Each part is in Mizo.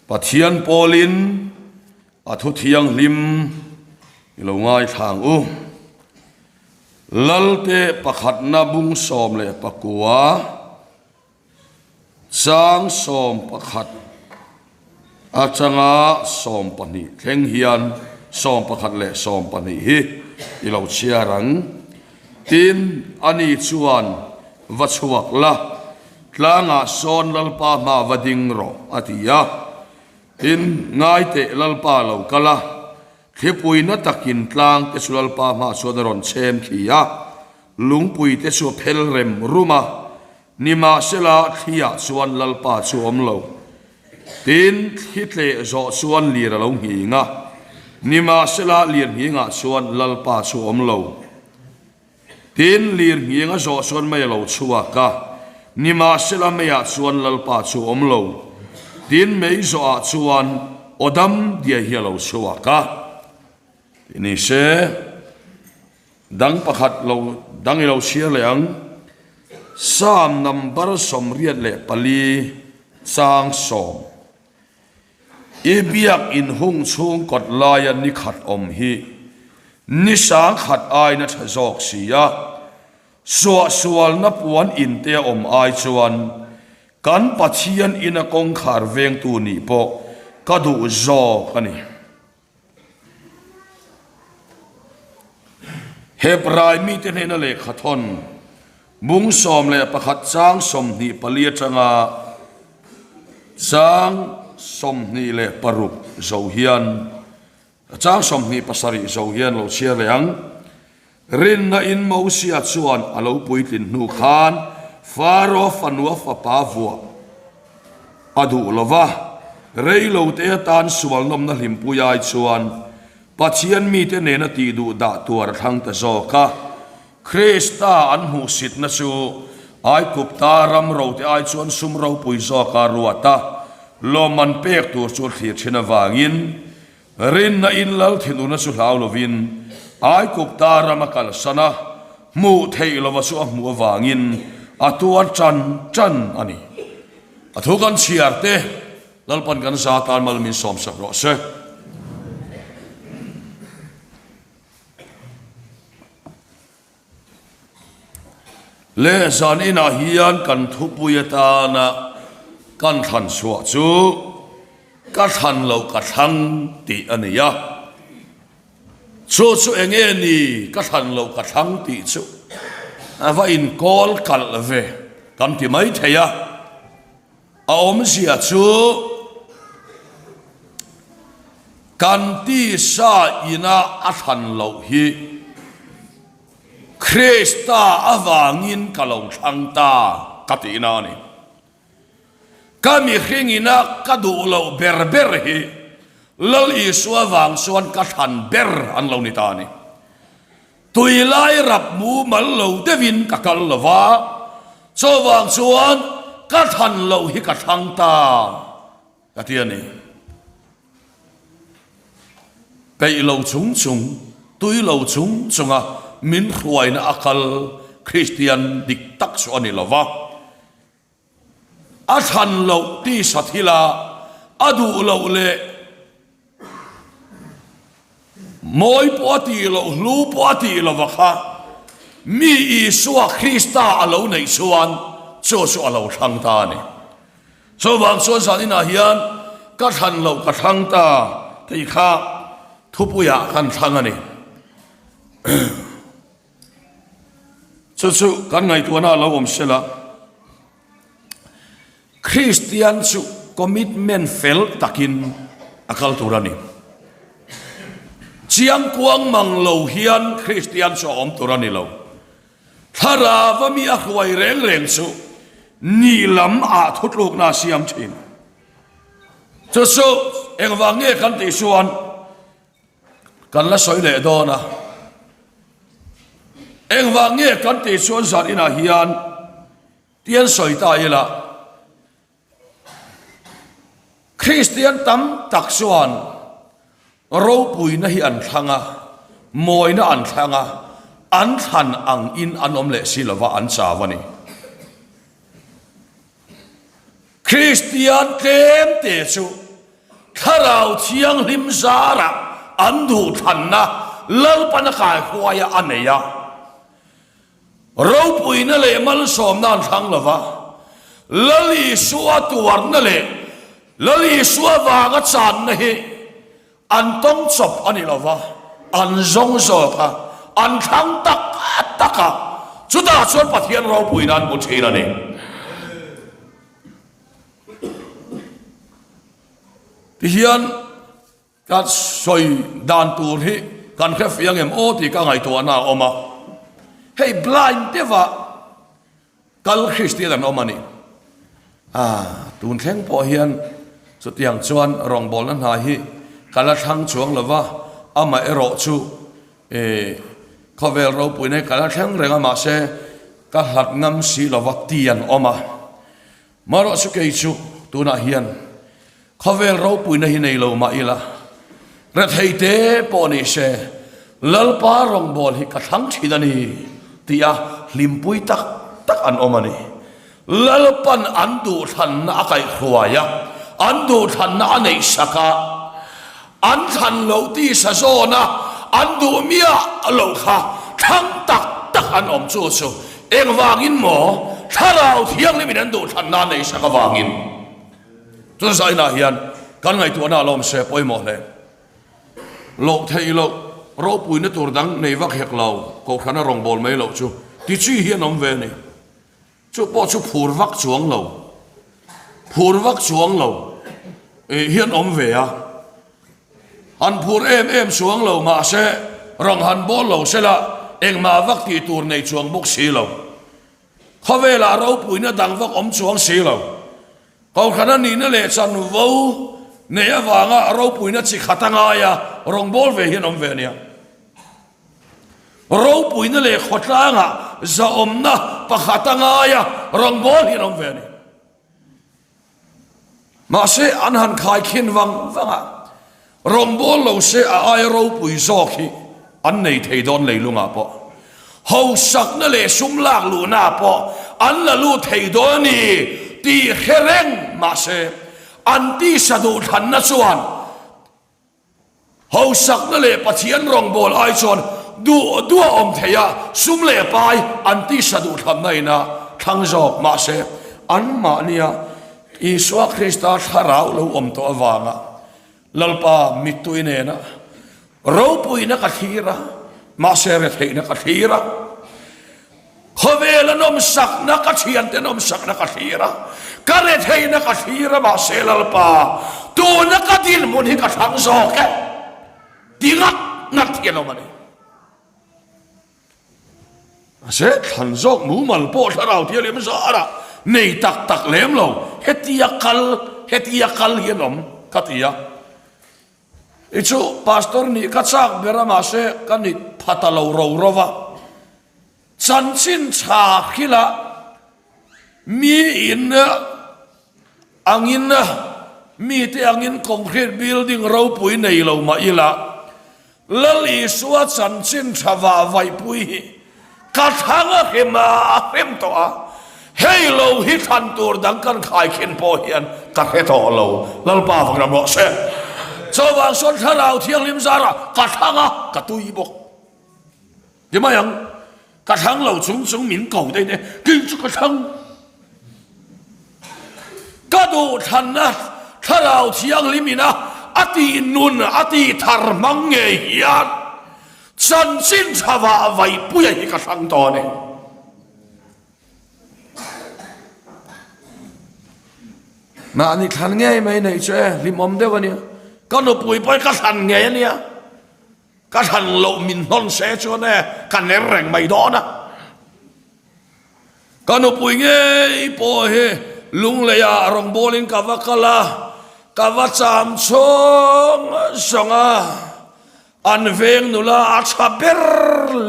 Pathian pawlin a thu thianghlim i lo ngaithla ang u. Lalte pakhatna bung 19 chang 11 atanga 12 thleng hian 11 leh 12 hi i lo chhiar ang. Tin, ani chuan, Va chhuak la, tlangah sawn Lalpa hma va ding rawh, a ti a. Tin, ngaiteh Lalpa lo kal a, thlipuina takin tlang te chu Lalpa hma chuan a rawn chhem thli a, lungpui te chu a phel rem rum a, nimahsela thliah chuan Lalpa chu a awm lo. Tin, thli tleh zawh chuan lir a lo nghing a, nimahsela lir nghingah chuan Lalpa chu a awm lo. Tin, lir nghing a zawh chuan mei a lo chhuak a, nimahsela meiah chuan Lalpa chu a awm lo. Tin, mei zawhah chuan aw dam diai hi a lo chhuak a. Tih ni se, dang pakhat lo dang i lo chhiar leh ang. Psalm number 84 chang 10. I biak inhung chhung kawt laia ni khat awm hi ni sang khat aina tha zawk si a, suahsualna puan inte a awm ai chuan kan Pathian ina kawngkhar vengtu nih pawh ka duh zawk a ni. Hebrai mite hnena lehkha thawn bung 11 chang 24 atanga chang 26 zo hian chang 27 zo hian lo chhiar leh ang. Rinna in Mosia chuan a lo puitlin hnu khan Faro fanua fapa vuah a duh lo va, rei lo te atan sual nawmna hlimpui ai chuan Pathian mite nena tih duh dah tuar a thlang ta zawk a. Krista an hmuhsitna chu Aigupta ram rote ai chuan sum ropui zawka ruat a, lawmman pek tur chu a thlir thin avangin Rinna in lal thinurna chu hlau lovin Aigupta ram a kalsan a, hmuh theih lova chu a hmuh avangin a tuar tan tan a ni. A thu kan chhiar te Lalpan kan za tan mal min sawmsak rawh se. Le zan inah hian kan thupui atana kan thlan chhuah chu ka thlan loh ka thlang tih a ni a. Chu chu eng nge ni ka thlan loh ka thlang tih chu a va inkawl kalh ve kan ti mai thei a. A awmzia chu kan tisa ina a thlan loh hi Krista avangin ka lo thlang ta ka tihna a ni. Ka mihring ina ka duh loh ber ber hi Lal Isua vang chuan ka thlan ber an lo ni ta a ni. Tui lai rap mumal lo deuhin ka kal lo va, chuvang chuan ka thlan loh hi ka thlang ta ka ti a ni. Peih lo chung chung, tui lo chung chunga min hruaina a kal Kristian dik tak chu a ni lo va. A thlan loh tisa thila a duh loh leh mawi pawh a tih loh, hlu pawh a tih lova kha mi Isua Krista a lo neih chuan chu chu a lo thlang ta a ni. Chuvang chuan zan inah hian ka thlan loh ka thlang ta tih kha thupuiah kan thlang a ni. Chu chu kan ngaihtuahna a lo awm sela, Kristian chu commitment fel takin a kal tur a ni. Chiangkuang mang lo hian Kristian chu a awm tur a ni lo. Thlarava mi a hruai reng reng chu ni lam ah thutlukna a siam thin. Chu chu engvang nge kan tih chuan Kan la sawi leh dawn a, engvang nge kan tih chuan zan inah hian tian sawi ta ila, Kristian tam tak chuan ropuina hi an thlang a, mawina an thlang a, an thlan ang in an awm leh si lova an chau a ni. Kristian tlem te chu. Thlarau Thianghlim zarah an duhthlanna Lalpan a kaihruaia a nei a. Ropuina leh malsawmna an thlang lo va, Lal Isua tuarna leh Lal Isua vanga channa hi an tawng chawp a ni lo va, an zawng zawk a, an thlang tak tak a, chutah chuan Pathian ropuina an hmu thin a ni. Tihian. Ka sawi dan tur hi kan hre fiang em aw tih ka ngaihtuahna a awm a, hei blind deuha kal Kristian an awm a ni. Ah, tun thleng pawh hian chutiang chuan rawngbawlna hna hi ka la thlang chuang lo va, amaherawh chu eh khawvel ropuina hi ka la thleng reng a, mahse ka hlat ngam si lo va ti an awm a. Marawh chu kei chu tunah hian khawvel ropuina hi nei lo mah ila, rethei te pawh ni se Lalpa rawngbâwl hi ka thlang thin a ni tia hlimpui tak tak an awm a ni. Lalpan an duhthlanna a kaihhruai a, an duhthlanna a neihsak a, an thlan loh tisa zawna an duh miah loh kha thlang tak tak an awm chu chu Engvangin maw Thlarau Thianghlimin an duhthlanna a neihsak avangin? Chu zainah hian kan ngaihtuahna a lawm se pawimawh hle. Loh theih loh ropuina tur dang nei vak hek lo, Kohhrana rawngbâwl mai loh chu ti chi hi an awm ve a ni. Chu pawh chu phur vak chuang lo, phur vak chuang lo hi an awm ve a. Han phur em em chuang lo mahse rawng han bawl lo sela engmah vak tih tur nei chuang bawk si lo. Khawvelah ropuina dang vak awm chuang si lo. Kohhrana nihna leh chanvo nei avanga ropuina chi khat a ngai a, rawng bawl ve hian awm ve a nia. Ropuina leh khawtlangah zahawmna pakhat a ngai a, rawng bawl hian awm ve a ni. Mahse, an han khaikhin vang vang a, rawngbâwl lo se a aia ropui zawk hi an nei thei dawn leilungah pawh. Hausakna leh sum lak luhnaah pawh an la lut thei dawn a ni tih hre reng mahse, an tisa duhthlanna chuan, Hausakna leh Pathian rawngbâwl ai chuan duh duh a awm thei a, sum leh pai an tisa duhthlamna ina thlang zawk. Mahse, anmahnia Isua Krista thlarau lo awm tawh avanga Lalpa mittui nena ropuina ka thlir a, mahse retheihna ka thlir a. Khawvela nawmsakna ka thiante nawmsakna ka thlir a, ka retheihna ka thlir a, mahse Lalpa, tuna ka dinhmun hi ka thlang zawk e, ti ngat ngat hi an awm a ni. Mahse, thlan zawk mumal pawh thlarau thianghlim zarah nei tak tak lem lo, hetia kal, hetia kal hi an awm ka ti a. I chu Pastor nih ka chak ber a, mahse ka ni pha ta lo ro ro va. Chanchin tha hrilh a, mi in angin mite angin concrete building ropui nei lo mah ila, Lal Isua chanchin tha vah vaihpui hi ka thlang a hrem a, a hrem tawh a, hei lo hi thlan tur dang kan khaikhin pawh hian ka hre tawh lo, Lalpa vang ram rawh se. Chuvang sawn Thlarau Thianghlim zarah ka thlang a, ka tui bawk. Ti mai ang, ka thlang lo chung chung min ko daih ne, kei chu ka thlang. Ka duhthlanna Thlarau Thianghlim ina a tih nun a tih thar hmang ngei hian chanchin tha vah vaihpuia hi ka thlang tawh a ni. Mahni thlan ngei mai neih chu e, hlimawm deuh a nia. Ka nupui pawh hi ka thlan ngei a nia. Ka thlan loh min hnawn se chuan e ka ner reng mai dawn a. Ka nupui ngei pawh hi Lungleiah rawngbawlin ka va kal a, ka va cham chhawng zawng a, an veng nula a tha ber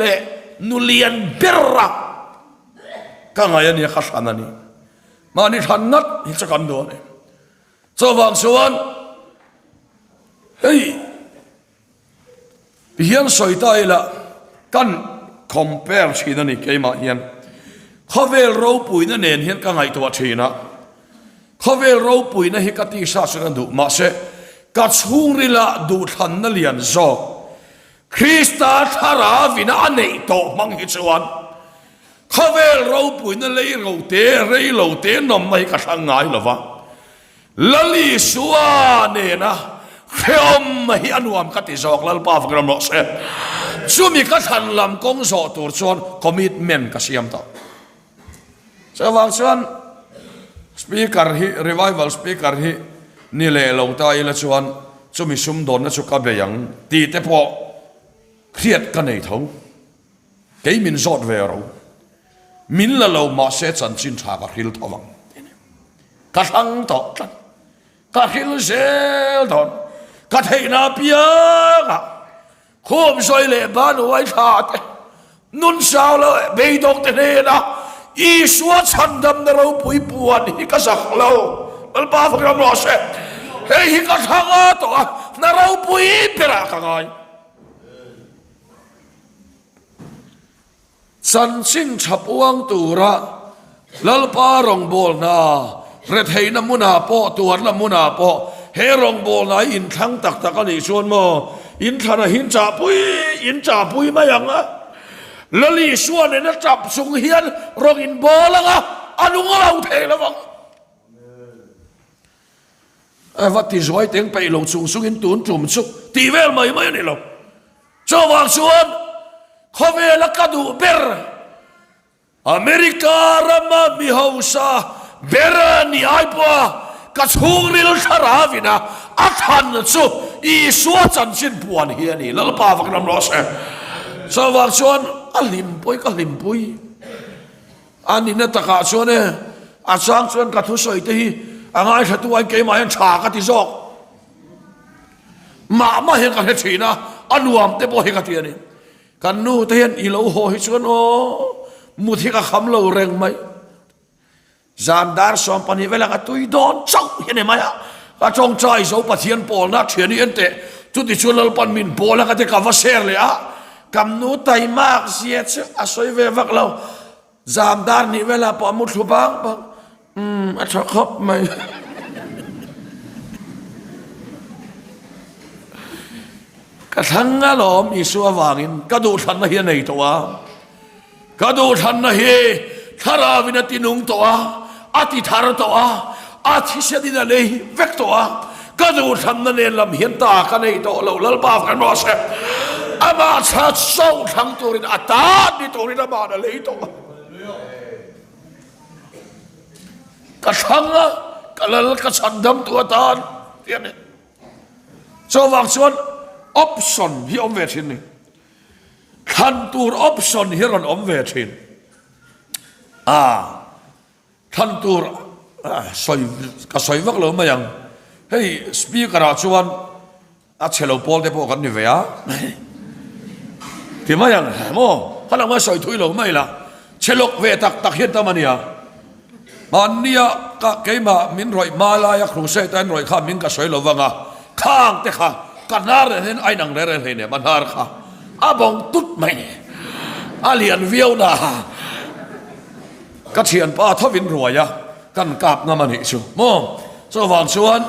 leh nu lian ber a ka ngaih a nia, ka hran a ni. Mahni hran ngat hi chu kan duh a ni. Chuvang chuan hei Ti hian sawi ta ila kan compare thin a ni keimah hian. Khawvel ropuina nen hian ka ngaihtuah thin a, khawvel ropuina hi ka tisa chuan a duh mahse. Ka chhungrila duhthlanna lian zawk Krista thlarauin a neih tawh hmang hi chuan khawvel ropuina lei rote rei lo te nawmna hi ka thlang ngai lo va. Lal Isua nena hrehawm hi a nuam ka ti zawk, Lalpa fak ram rawh se. Chumi ka thlan lam kawng zawh tur chuan commitment ka siam tawh. Chuvang chuan Speaker hi, Revival Speaker hi ni leh lo ta ila chuan chumi sumdawnna chu ka bei ang tih te pawh hriat ka nei tho. Kei min zawt ve ro. Min la lo mahse chanchin tha ka hril tho ang tih a ni. Ka thlang tawh tlat. Ka hril zel dawn. Ka theihna apiangah Khum sawi leh ban uai thla te, nun sau lo leh beidawng te hnena Isua chhandamna ropui puan hi ka zak lo. Lalpa fak ram rawh se. Hei hi ka thlang a tawh a, hna ropui berah ka ngai. Chanchin tha puang tura Lalpa rawngbawlna retheihna hmunah pawh, tuarna hmunah pawh he rawngbawlna hi inthlang tak tak a nih chuan maw inthlan a hin chahpui in chahpui mai ang a. Lal Isua nena tap chung hian rawng inbawl ang a, a nung a lo thei lo vang. A va ti zuai teng peih lo chung chungin tun tum chu tih vel mai mai a ni lo. Chuvang chuan khawvela ka duh ber America rama mi hausa ber ni ai pawha ka chhungril thlarau ina a thlan chu Isua chanchin puan hi a ni. Lalpa vak ram rawh se. Chuvang chuan a hlimpui ka hlimpui. A nihna takah chuan e, a chang chuan ka thusawi te hi a ngaithlatu aiin keimah hian tha ka ti zawk. Mah mah hian ka hre thin a, a nuam te pawh hi ka ti a ni. Kan nu te hian i lo haw hi chuan aw, mut hi ka kham lo reng mai. Zan dar 12 velah ka tui dawn chauh hi a ni mai a, ka tawngtai zo Pathian pawlna thian hi en teh, chuti chuan Lalpan min pawl a ka ti ka va share leh a, kam nu taimak zia chu a sawi ve vak lo. Zam dar hnih velah pawh a mu thlu bang bang. Umm, a tha khawp mai. Ka thlang alawm Isua avangin ka duhthlanna hi a nei tawh a. Ka duhthlanna hi thlarauin a tinung tawh a, a ti thar tawh a, a thisenin a lei vek tawh a. Ka duhthlanna nen lam hian ta ka nei tawh lo, Lalpa kan rawh se. Amah tha chauh thlang turin a tan ni turin amah a lei tawh a. Ka thlang a, ka lal ka chhandam tu atan tih a ni. Chuvang chuan option hi awm ve thin ni. Thlan tur option hi rawn awm ve thin. Ah. Thlan tur sawi ka sawi vak lo mai ang. Hei speaker ah chuan a chhe lo pawl te pawh kan ni ve a. Ti mai ang maw? Kha lang sawi thui lo mai la. Chhe lawk ve tak tak hian tam a nia. Mahnia ka keimah min rawih hma laia crusade a in rawih kha min ka sawi lo vang a. Khang te kha ka hnar nen hian a inang reng reng hleinem a hnar kha a bawng tut mai ni. A lian viau na. Ka thianpa thovin ruai a, kan kap ngam a nih chu maw? Chuvang chuan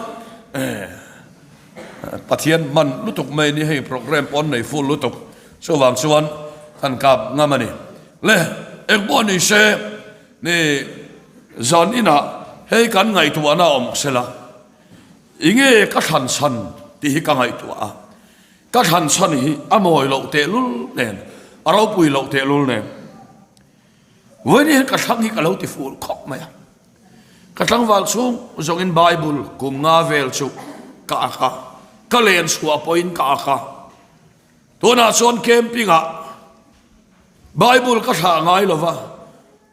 Pathian hman lutuk mai ni hei program pawh an nei full lutuk, chuvang chuan kan kap ngam a ni. Le engpawh ni se ni zan inah hei kan ngaihtuahna awm sela, i nge ka thlan chhan tih hi ka ngaihtuah a, ka thlan chhan hi a mawi loh tehlul nen, a ropui loh tehlul nen. Vawiin hian ka thlang hi ka lo ti ful khawp mai a. Ka tlangval chhung zawngin Bible kum nga vel chu ka ak a, ka len chhuah pawhin ka ak a. Tunah chuan camping ah Bible ka thlah ngai lo va,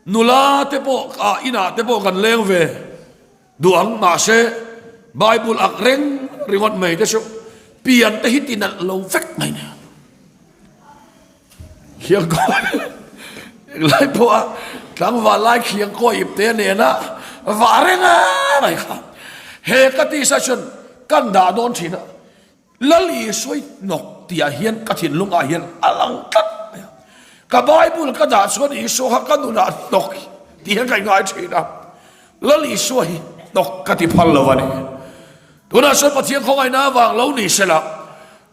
nula te pawh ah inah te pawh kan leng ve duh ang mahse Bible ak reng ringawt mai te chu pian te hi ti nalh lo vek mai nia. Khiangkawi englai pawha tlangval lai khiangkawi ip te nena vah reng a mai kha. He ka tih session kan dah dawn thin a, Lal Isua hnawk tih ah hian ka thinlung ah hian a lang tlat mai a. Ka Bible ka dah chuan Isua kha ka nunah hnawk tih hian ka inngai thin a, Lal Isua hi hnawk ka ti phal lo a ni. Tunah chuan Pathian khawngaihna avang lo ni sela,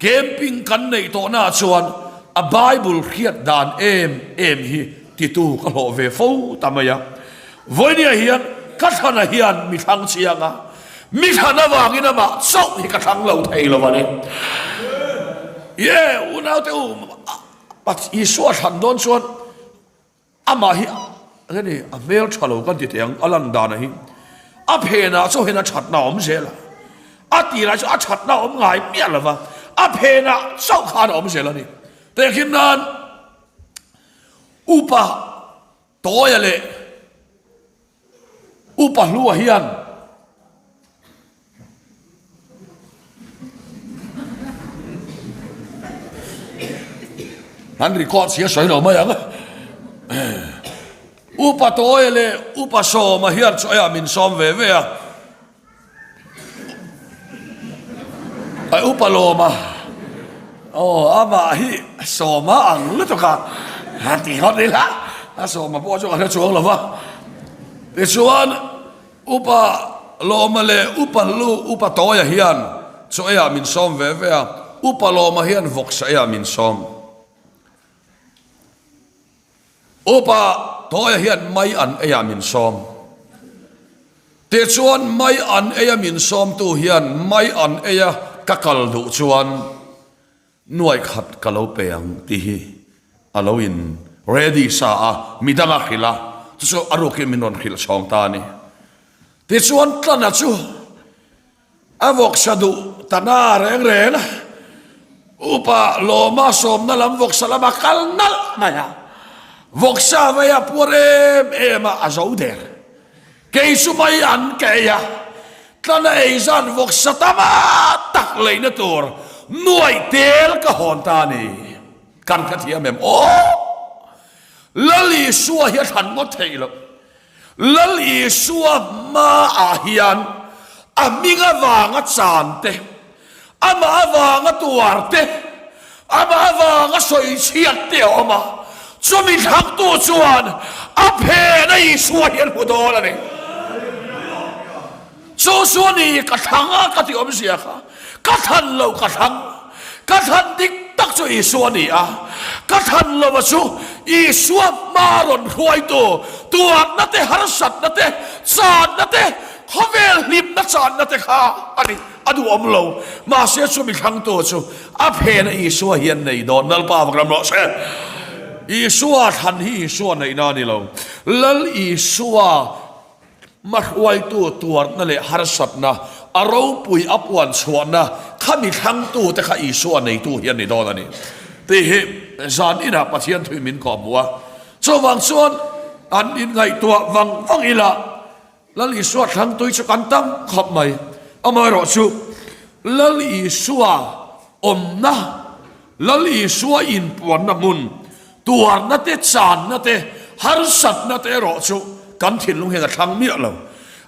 camping kan neih tawhnaah chuan a Bible hriat dan em em hi titu ka hlawh ve fo ta mai a. Vawinia hian ka thlana hian mi thlang chiang a, mi thlan avangin amah chauh hi ka thlang lo thei lo a ni. Ye, unaute u, Isua thlan dawn chuan Amah hi enge ni a hmel tha lo kan ti teh ang, a lan dan a hi a phenah chaw hian a thatna a awm zel a, a tirah chuan a thatna a awm ngai miah lo va, a phenah chauh khan a awm zel a ni. Tehkhin nan Upa Tawia leh Upa Hlua hian An record si a sawi lo mai ang. Upa Tawia leh Upa Sawma hian chaw eiah min sawm ve ve a. Ai Upa Lawma aw amah hi Sawma ang lutuk a a ti ngawt ila a Sawma pawh chu ka hre chuang lo va. Tichuan Upa Lawma leh Upa Hlu, Upa Tawia hian chaw eiah min sawm ve ve a, Upa Lawma hian vawksa eiah min sawm. Upa Tawia hian mai an eiah min sawm. Tichuan mai an eia min sawmtu hian mai an eia ka kal duh chuan Nuai khat ka lo pe ang tih hi a lo in ready sa a, midang a hrilh a, chu chu a rukin min rawn hrilh chhawng ta a ni. Tichuan Tlana chu a vawksa duh ta na reng reng a, Upa Lawma sawmna lam vawksa lama kal nalh mai a, vawksa vei a puar em em a, a zo der. Kei chu mai an ka ei a, tlana ei zan vawksa tam a tak leihna tur nuaih tel ka hawn ta a ni. Kan hre thiam em? Aw! Lal Isua hi a thlan ngawt theih loh. Lal Isua hmaah hian a hming avanga chan te, Amah avanga tuar te, amah avanga sawi chhiat te a awm a, chumi thlangtu chuan a phena Isua hi an hmu dawn a ni. Chu chu a ni ka thlang a ka tih awmzia kha, ka thlan lo ka thlang, ka thlan dik tak chu Isua a ni a, ka thlan lova chu Isua hma rawn hruaitu tuarna te, harsatna te, channa te, khawvel hlimna channa te kha a ni. A duhawm lo, mahse chu mi thlangtu chu a phena Isua hian nei dawn. Lalpa vak ram rawh se. Isua thlan hi Isua neihna a ni lo. Lal Isua hmahruaitu tuarna leh harsatna, a ropui a puan chhuahna kha mi thlangtu te kha Isua neitu hi a ni dawn a ni tih hi zan inah Pathian thui min kawhhmuh a. Chuvang chuan an inngaihtuah vang vang ila. Lal Isua thlangtui chu kan tam khawp mai. Amaherawh chu Lal Isua awmna, Lal Isua inpuanna hmun, tuarna te, channa te, harsatna te erawh chu kan thinlung hian a thlang miah lo.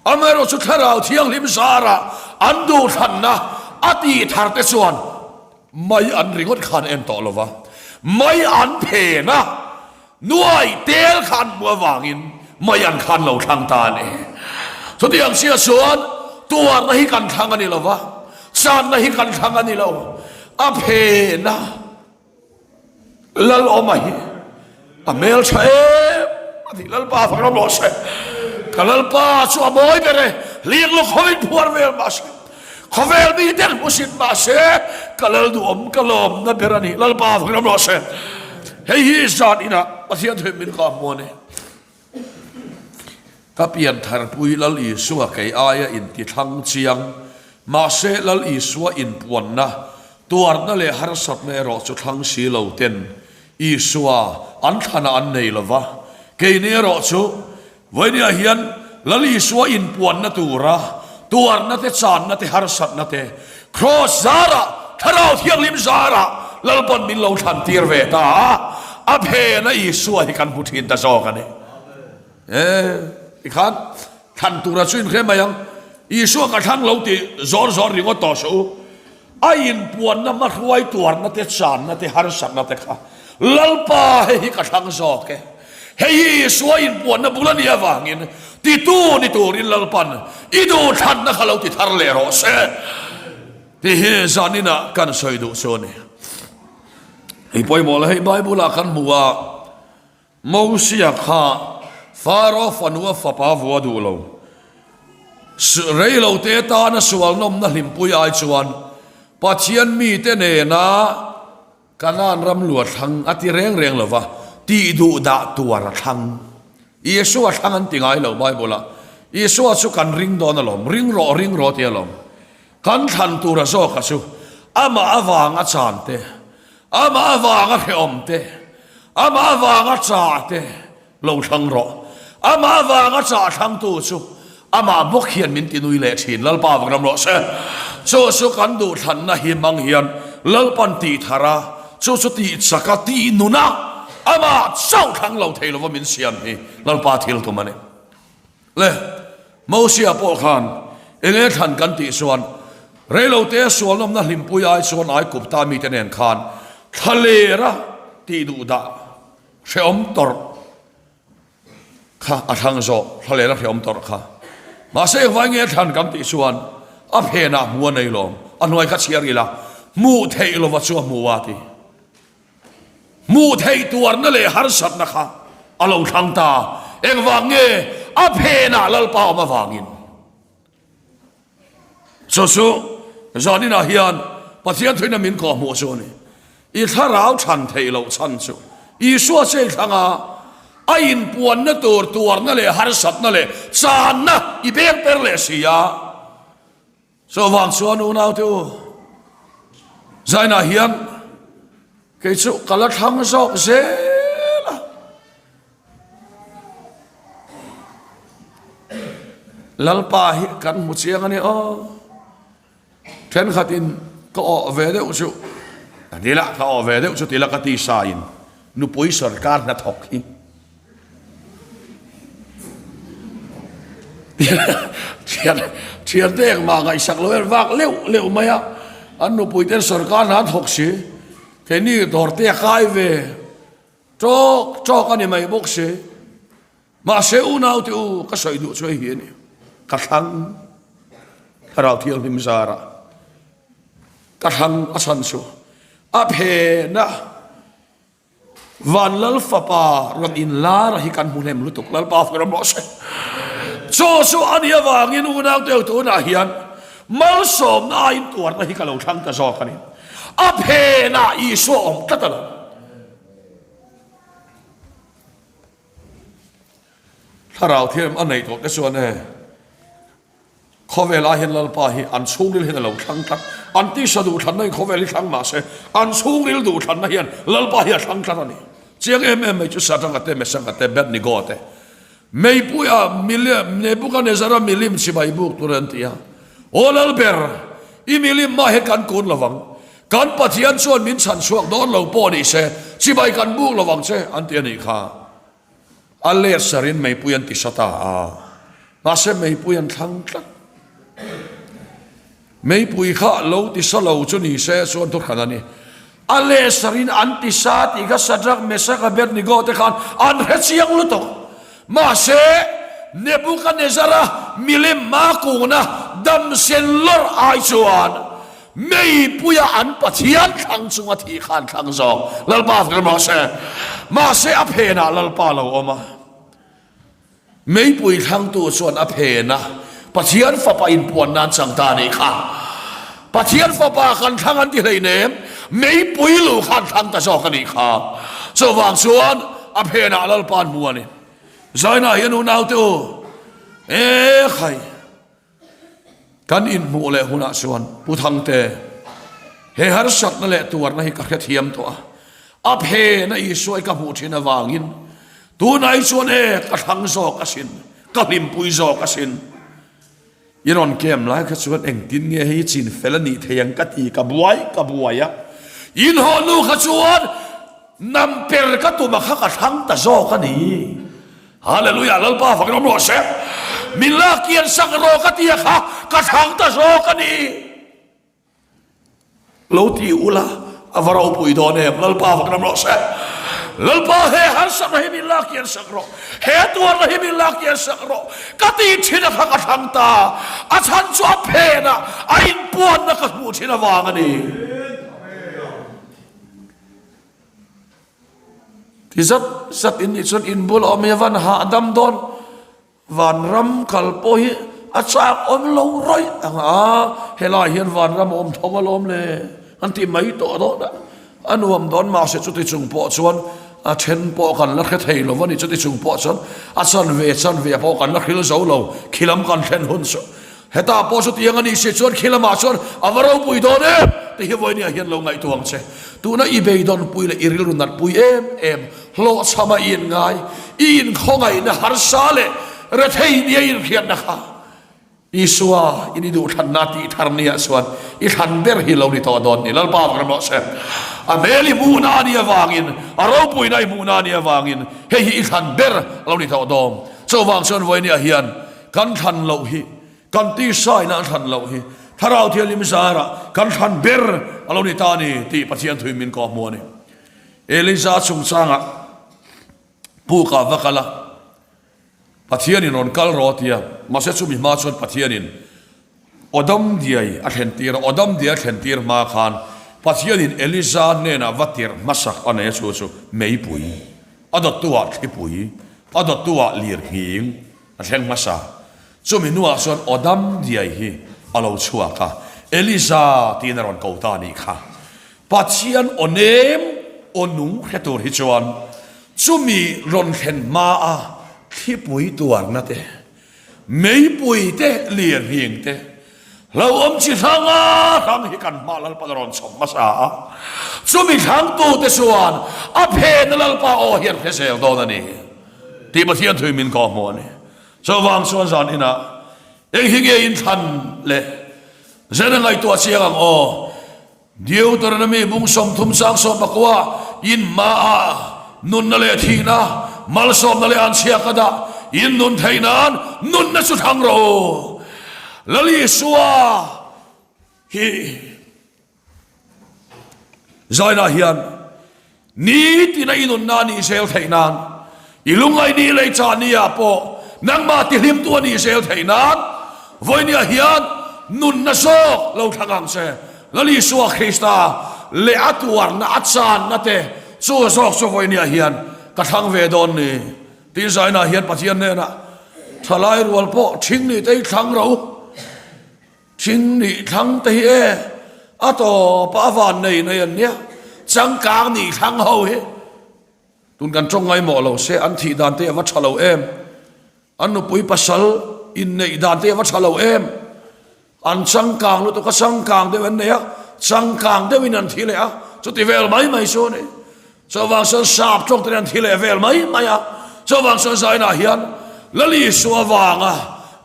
Amaherawh chu Thlarau Thianghlim zarah an duhthlanna a tih thar te chuan Mai an ringawt khan en tawh lova, mai an phen a, nuai tel kha an hmuh avangin mai an khan lo thlang ta a ni. Chutiang sia chuan tuarna hi kan thlang a ni lova, channa hi kan thlang a ni lo, a phen a. Lalawma hi a hmel tha em a ti Lalpa fak ram rawh se ka Lalpa chu a mawi ber e hlir lawk khawin phuar vel mah se khawvel mi ten hmusit mah se ka Lal duhawm ka lawmna ber a ni Lalpa fak ram rawh se hei hi zan inah Pathian thuin min kah hmu a ni. Ka piantharpui Lal Isua kei aia intithlang chiang, mahse Lal Isua inpuanna, tuarna leh harsatna erawh chu thlang si lo ten Isua an thlanah an nei lo va, keini erawh chu vawinia hian Lal Isua inpuanna tura tuarna te, channa te, harsatna te Kraws zarah, Thlarau Thianghlim zarah Lalpan min lo thlan tir ve ta a, a phena Isua hi kan hmu thin ta zawk a ni. E, tikhan thlan tura chu inhre mai ang. Isua ka thlang lo tih zawr zawr ringawt tawh suh u. A inpuanna hmahruai tuarna te, channa te, harsatna te kha Lalpa hei hi ka thlang zawk e. Hei hi Isua inpuanna bul a nih avangin titu ni turin Lalpan i duhthlanna kha lo ti thar leh rawh se tih hi zaninah kan sawi duh chu a ni. Hei pawimawh la hei Bible-ah kan hmu a, Mosia kha Faro fanua fapa vua duh lo. Rei lo te tana sual nawmna hlimpui ai chuan Pathian mite nena Kanaan ram lu a thlang a ti reng reng lo va, tih duh dah tuar a thlang. Isua thlang an ti ngai lo Bible ah. Isua chu kan ring dawn alawm, ring rawh ring rawh ti alawm. Kan thlan tur a zawk a chu amah avanga chan te, amah avanga hrehawm te, amah avanga chah te, Lo thlang rawh. Amah avanga chah thlangtu chu amah bawk hian min ti nui leh thin. Lalpa vak ram rawh se. Chu chu kan duhthlanna hi hmang hian Lalpan tih thar a, chu chu tih chak a, tih nun a, amah chauh thlang lo thei lova min siam hi Lalpa thil tum a ni. Le, Mosia pawh khan enge thlan kan tih chuan reilote sualnawmna hlimpui ai chuan Aikupta mite nen khan thlalera tih duh dah Hrehawm tawrh kha a thlang zawh, thlalel a hrehawm tawrh kha. Mahse engvai nge a thlan kan tih chuan a phenah hmu a nei lawm, a hnuai kha chhiar ila, hmuh theih lova chu a hmu a ti. Hmuh theih tuarna leh harsatna kha a lo thlang ta, engvang nge a phenah Lalpa awm avangin. Chu chu zaninah hian Pathian thuina min kawhhmuh chu a ni. I thlarau chhan theih loh chhan chu Isua che i thlang a, a inpuanna tur tuarna leh harsatna leh channa i beng per leh si a. Chuvang chuan unaute u, zainah hian kei chu ka la thlang zawk zel a. Lalpa hi kan hmu chiang a ni aw. Thenkhatin ka awh ve deuh chu ka ti la, ka awh ve deuh chu ti la ka ti sa in nupui sorkar hnathawk hi thian thian te engmah ngaihsak lo en vak leuh leuh mai a, an nupui ten sorkar hna an thawk si, keini dawr te a kai ve. Ṭawk ṭawk a ni mai bawk si. Mahse unaute u, ka sawi duh chu hei hi a ni. Ka thlang Thlarau Thianghlim zarah ka thlang a chhan chu a phena Van Lal Fapa rawn inlar hi kan hmu hnem lutuk. Lalpa fak ram rawh se. Chu chu a nih avangin unaute u tunah hian malsawmna aiin tuarna hi ka lo thlang ta zawk a ni. A phenah Isua awm tlat a lo. Thlarau thiam a neih tawh te chuan e khawvel ah hian Lalpa hi an chhungril hian a lo thlang tlat. An tisa duhthlanna in khawvel hi thlang mah se an chhungril duhthlanna hian Lalpa hi a thlang tlat a ni. Chiang em em mai chu Sadraka te, Mesaka te, Abednego te Meipuia milim Nebukanezzara milim chibai buk tur an ti a. Aw Lalber, i milim mah hian kan kun lovang. Kan Pathian chuan min chhan chhuak dawn lo pawh ni se, chibai kan buk lo vang che, an ti a nih kha. A let sarin meipui an ti sa ta a, mahse meipui an thlang tlat. Meipui kha lo ti sa lo chu ni se chuan thu hran a ni. A let sarin an ti sa tih kha Shadrach, Meshach, Abednego te khan an hre chiang lutuk. Mahse, Nebuchadnezzar-a milem hma kungna damsen lawrh ai chuan Meipuia an Pathian thlang chunga thih kha an thlang zawk. Lalpa fel mah se. Mahse a phenah Lalpa lo awm a. Meipui thlangtu chuan a phena Pathian fapa inpuan nan chang ta a nih kha. Pathian fapa kan thlang an ti hleinem, meipui lu kha an thlang ta zawk a nih kha. Chuvang chuan a phenah Lalpa an hmu a ni. Zainah hian unaute u, Ekhai! Kan inhmuh leh hunah chuan Pu Thangte, he harsatna leh tuarna hi ka hrethiam tawh a, a phena Isua i ka hmuh thin avangin tunah hi chuan e ka thlang zawk asin, ka hlimpui zawk asin. I rawn kem lai kha chuan engtin nge hei chin fel a nih thei ang ka ti, ka buai ka buai a. Inhawh nu kha chuan Nam per ka tum a kha ka thlang ta zawk a ni. Hallelujah Lalpa fak rawh se. Min lak kian sak rawh ka ti a kha ka thlang ta zawk a ni. Lo ti ula a va ropui dawn em Lalpa fak rawh se. Lalpa he harsatna hi min lak kian sak rawh, he tuarna hi min lak kian sak rawh, ka tih thin a kha ka thlang ta, a chhan chu a phenah a inpuanna ka hmuh thin avang a ni. Ti zat zat in nih chuan in bul awm hi a van hahdam dawn. Vanram kal pawh hi a chak awm lo rawih ang a, helai hian vanram a awm tho alawm le an ti mai tawh dawn a, a nuam dawn mahse chuti chung pawh chuan a then pawh kan la hre thei lo a ni, chuti chung pawh chuan a chanve chanve pawh kan la hril zo lo, khilam kan thlen hun chu hetah pawh chutiang a nih si chuan khilamah chuan a va ropui dawn em tih hi vawinia hian lo ngaihtuah ang che, tuna i beidawnpui leh i rilru natpui em em. Hlawhchham a inngai, i inkhawngaihna harsa leh rethei nia inhriatna kha Isua in i duhthlanna tih thar niah chuan i thlan ber hi lo ni tawh dawn ni. Lalpa vang rawh se. A hmel i hmuhna a nih avangin, a ropuina i hmuhna a nih avangin hei hi i thlan ber a lo ni tawh dawn. Chuvang chuan vawinia hian kan thlan loh hi, kan tisaina an thlan loh hi Thlarau Thianghlim zarah kan thlan ber a lo ni ta a ni tih Pathian thuin min kawhhmuh a ni. Eliza chungchangah pukah va kal a, Pathianin rawn kal rawh a ti a, mahse chumi hma chuan Pathianin Awdam diai a thlen tir a, Awdam diai a thlen tir hma khan Pathianin Eliza hnenah va tirh hmasak a nei a, chu chu meipui, a dawttuah thlipui, a dawttuah lirnghing a thleng hmasa. Chumi hnuah chuan Awdam diai hi a lo chhuak a, Eliza tiin a rawn ko ta a nih kha. Pathian aw nem aw nung hre tur hi chuan chumi rawn thlen hma a thlipui tuarna te, meipui te, lirnghing te, hlauhawm chi hranga hrang hi kan hma Lalpan a rawn chhawp hmasa a, chumi thlangtute chuan a phena Lalpa aw hi an hre zel dawn a ni tih Pathian thui min kawhhmuh a ni. Chuvang chuan zan inah eng hi nge inthlan le zen a ngaihtuah chiang ang aw. Deuteronomy bung 30 sang 19 in hmaah nunna leh thihna, malsawmna leh anchhia ka dah, in nun theih nan nunna chu thlang rawh u. Lal Isua hi Zainah hian nitina i nunna a nih zel theih nan, i lungngaih lei chah ni-ah pawh nangmah tihlimtu a nih zel theih nan, vawinia hian nunna zawk lo thlang ang che. Lal Isua Krista leh a tuarna, a channa te chu zawk chu vawinia hian ka thlang ve dawn ni. Tin Zainah hian Pathian hnenah thalai rual pawh thing nih te hi thlang rawh u. Thing nih thlang te hi e, a tawp a van nei nei an nia, changkang nih thlang ho hi tun kan tawng ngaimawh lo se an thih dan te a va tha lo em, an nupui pasal inneih dan te a va tha lo em, an changkang lutuk a changkang deuh an nei a, changkang deuhin an thi leh a, chuti vel mai mai chu a ni. Chuvang chuan sap tawk te an thi leh vel mai mai a, chuvang chuan Zainah hian Lal Isua vanga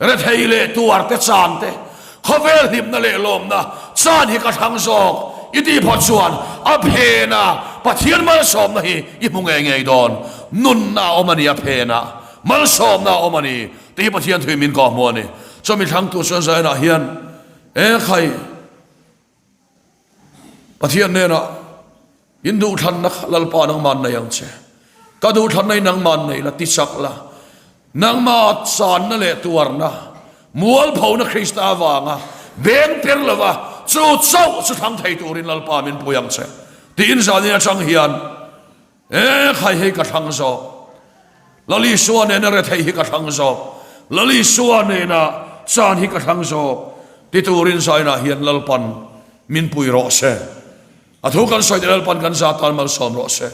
rethei leh tuar te chan te, khawvel hlimna leh lawmna chan hi ka thlang zawk i tih phawt chuan a phena Pathian malsawmna hi i hmu ngei ngei dawn. Nunna a awm a ni a phena malsawmna a awm a ni tih hi Pathian thui min kawhhmuh a ni. Chumi thlangtu chuan Zainah hian e khai Pathian hnenah, In duhthlanna kha Lalpa nangman nei ang che. Ka duhthlanna hi nangman nei la, ti chak la. Nangma channa leh tuarna, mualphona Krista avanga beng per lova chu chauh chu thlang thei turin Lalpa min pui ang che. Tiin zanin atang hian E khai hei ka thlang zawk. Lal Isua nena rethei hi ka thlang zawk. Lal Isua nena chan hi ka thlang zawk. Ti turin zainah hian Lalpan min pui rawh se. A thu kan sawi te Lalpan kan za tan malsawm rawh se.